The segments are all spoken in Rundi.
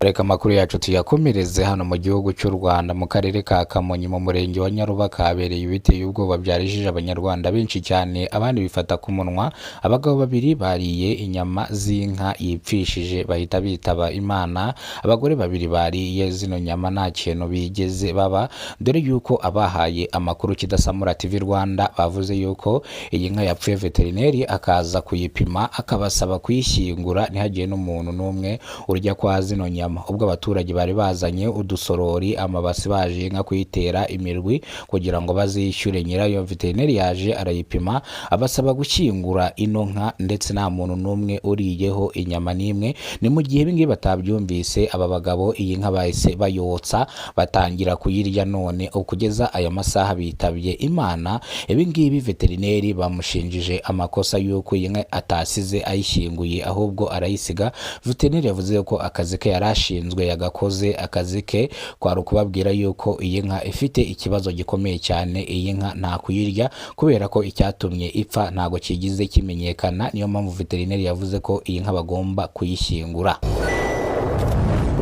Reka amakuru yacu tuyakomereze hano mu gihugu cy'u Rwanda, mu karere ka Kamonyi, mu murenge wa Nyarubaka, habereye ibiteye ubwoba byarijije Abanyarwanda benshi cyane, abandi bifata ku munwa. Abagabo babiri bariye inyama z'inka yipfishije bahita bitaba Imana. Abagore babiri bariye zino nyama nta kintu bigeze baba, dore yuko abahaye amakuru Kidasamura TV Rwanda bavuze yuko iyi nka yapfuye, veterineri akaza kuyipima akabasaba kuyishyingura, ntihagire n'umuntu n'umwe urya kwa zino nyama. Ubwo abaturage bari bazanye udusorori, amabasi, baje inka kuyitera imirwi kugira ngo bazishyure nyirayo, veterineri yaje arayipima, abasaba gushyingura ino nka, ndetse nta muntu n'umwe uriyeho inyama n'imwe. Ni mu gihe ibingibi batabyumvise, aba bagabo iyi nka bahise bayotsa batangira kuyirya, none kugeza aya masaha bitabye Imana. Ibingibi veterineri bamushinjije amakosa y'uko iyi nka atasize ayishyinguye, ahubwo arayisiga. Veterineri yavuze ko akazi ke yari ashinzwe yagakoze, akazi ke kwari ukubabwira yuko iyi nka ifite ikibazo gikomeye cyane, iyi nka nta kuyirya kubera ko icyatumye ipfa ntabwo kigize kimenyekana. Niyo mpamvu veterineri yavuze ko iyi nka bagomba kuyishyingura.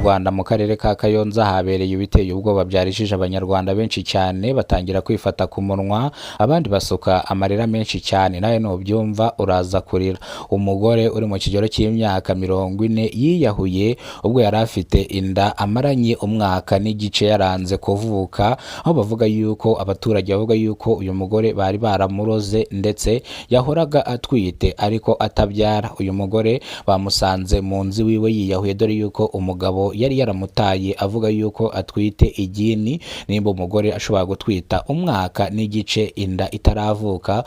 Rwanda, mu karere ka Kayonza, habereye ibiteye ubwoba byarijije Abanyarwanda benshi cyane, batangira kwifata ku munwa, abandi basuka amarira menshi cyane. Nawe nubyumva uraza kurira. Umugore uri mu kigero cy'imyaka 40 yiyahuye ubwo yari afite inda amaranye umwaka n'igice yaranze kuvuka, aho bavuga yuko abaturage bavuga yuko uyu mugore bari baramuroze, ndetse yahoraga atwite ariko atabyara. Uyu mugore bamusanze mu nzu iwiwe yiyahuye, dore yuko umugabo yari yaramutaye avuga yuko atwite igini. Nimba umugore ashobora gutwita umwaka n'igice inda itaravuka,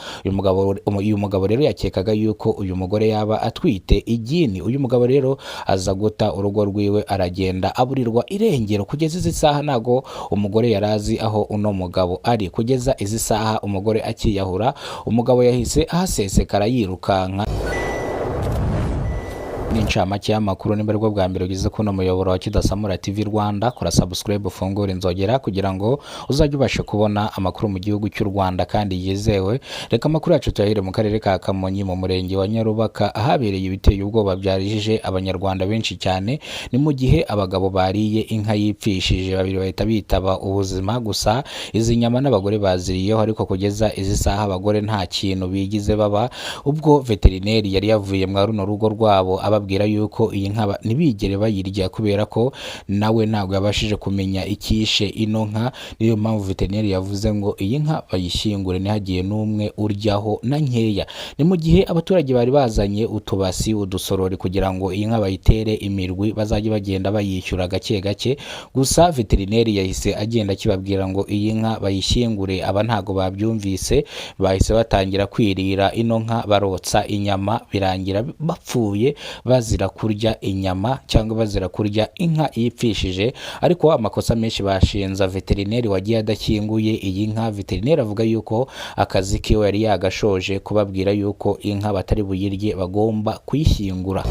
uyu mugabo rero yakekaga yuko uyu mugore yaba atwite igini. Uyu mugabo rero aza guta urugo rwiwe, aragenda aburirwa irengero. Kugeza izi saha ntago umugore yari azi aho uno mugabo ari. Kugeza izi saha umugore akiyahura, umugabo yahise ahasesekara yirukanka. N'incamake y'amakuru: nimba aribwo bwa mbere ugeze kuno muyoboro wa Kidasamura TV Rwanda, kora subscribe, ufungure inzogera kugira ngo uzajye ubashe kubona amakuru mu gihugu cy'u Rwanda kandi yizewe. Reka amakuru yacu tuyahere mu karere ka Kamonyi, mu murenge wa Nyarubaka, ahabereye ibiteye ubwoba byarijije Abanyarwanda benshi cyane. Ni mu gihe abagabo bariye inka yipfishije, babiri bahita bitaba ubuzima. Gusa izi nyama n'abagore baziriyeho, ariko kugeza izi saha abagore nta kintu bigize baba. Ubwo veterineri yari yavuye mwa runo rugo rwabo ababwira yuko iyi nka ntibigere bayirya, kubera ko nawe ntabwo yabashije kumenya icyishe ino nka. Niyo mpamvu veterineri yavuze ngo iyi nka bayishyingure, ntihagire n'umwe uryaho na nkeya. Ni mu gihe abaturage bari bazanye utubasi, udusorori kugira ngo iyi nka bayitere imirwi, bazajye bagenda bayishyura gake gake. Gusa veterineri yahise agenda akibabwira ngo iyi nka bayishyingure, aba ntabwo babyumvise, bahise batangira kwirira ino nka, barotsa inyama, birangira bapfuye bazira kurya inyama cyangwa bazira kurya inka yipfishije. Ariko amakosa menshi bashinza veterineri wagiye adashyinguye iyi nka. Veterineri avuga yuko akazi kiwe yari yagashoje, kubabwira yuko inka batari buyirye, bagomba kuyishyingura.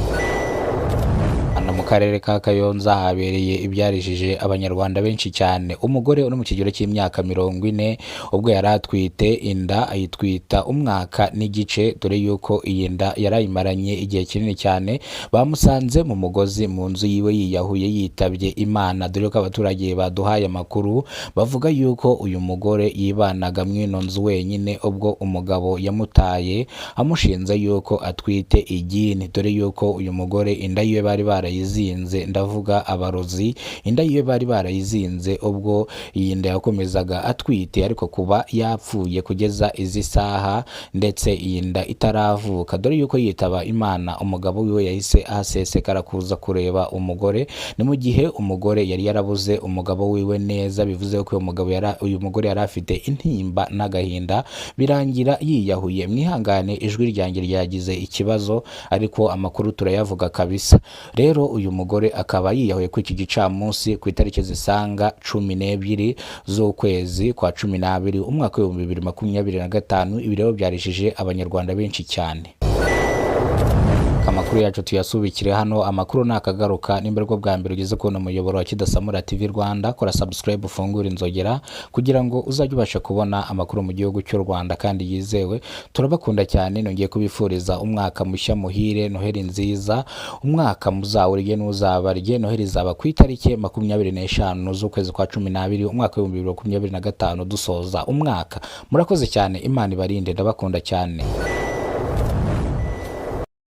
Hano mu karere ka Kayonza habereye ibyarijije Abanyarwanda benshi cyane. Umugore uri mu kigero cy'imyaka 40, ubwo yari atwite inda, ayitwita umwaka n'igice, dore yuko iyi nda yari ayimaranye igihe kinini cyane, bamusanze mu mugozi mu nzu yiwe yiyahuye, yitabye Imana. Dore ko abaturage baduhaye amakuru bavuga yuko uyu mugore yibanaga mw'ino nzu wenyine, ubwo umugabo yamutaye amushinze yuko atwite igini, dore yuko uyu mugore inda yiwe bari barayizinze, ndavuga abarozi, inda yiwe bari barayizinze. Ubwo iyi nda yakomezaga atwite, ariko kuba yapfuye kugeza izi saha, ndetse iyi nda itaravuka, dore yuko yitaba Imana umugabo wiwe yahise ahasesekara kuza kureba umugore. Ni mu gihe umugore yari yarabuze umugabo wiwe neza, bivuze ko uyu mugore yari afite intimba n'agahinda, birangira yiyahuye. Mwihangane, ijwi ryanjye ryagize ikibazo, ariko amakuru turayavuga kabisa. Rero uyu mugore akaba yiyahuye kuri iki gicamunsi, ku itariki zisaga 12 z'ukwezi kwa 12, umwaka w'2025. Ibi rero byarijije Abanyarwanda benshi cyane. Reka amakuru yacu tuyasubikire hano. Amakuru nakagaruka. Nimba aribwo bwa mbere ugeze kubona umuyoboro wa Kidasamura TV Rwanda, kora subscribe, ufungure inzogera kugira ngo uzajye ubasha kubona amakuru mu gihugu cy'u Rwanda kandi yizewe. Turabakunda cyane. Nongeye kubifuriza umwaka mushya muhire, Noheli nziza. Umwaka muzawurye n'uzabarye. Noheli izaba ku itariki 25 z'ukwezi kwa 12, umwaka w'2025, dusoza umwaka. Murakoze cyane, Imana ibarinde, ndabakunda cyane.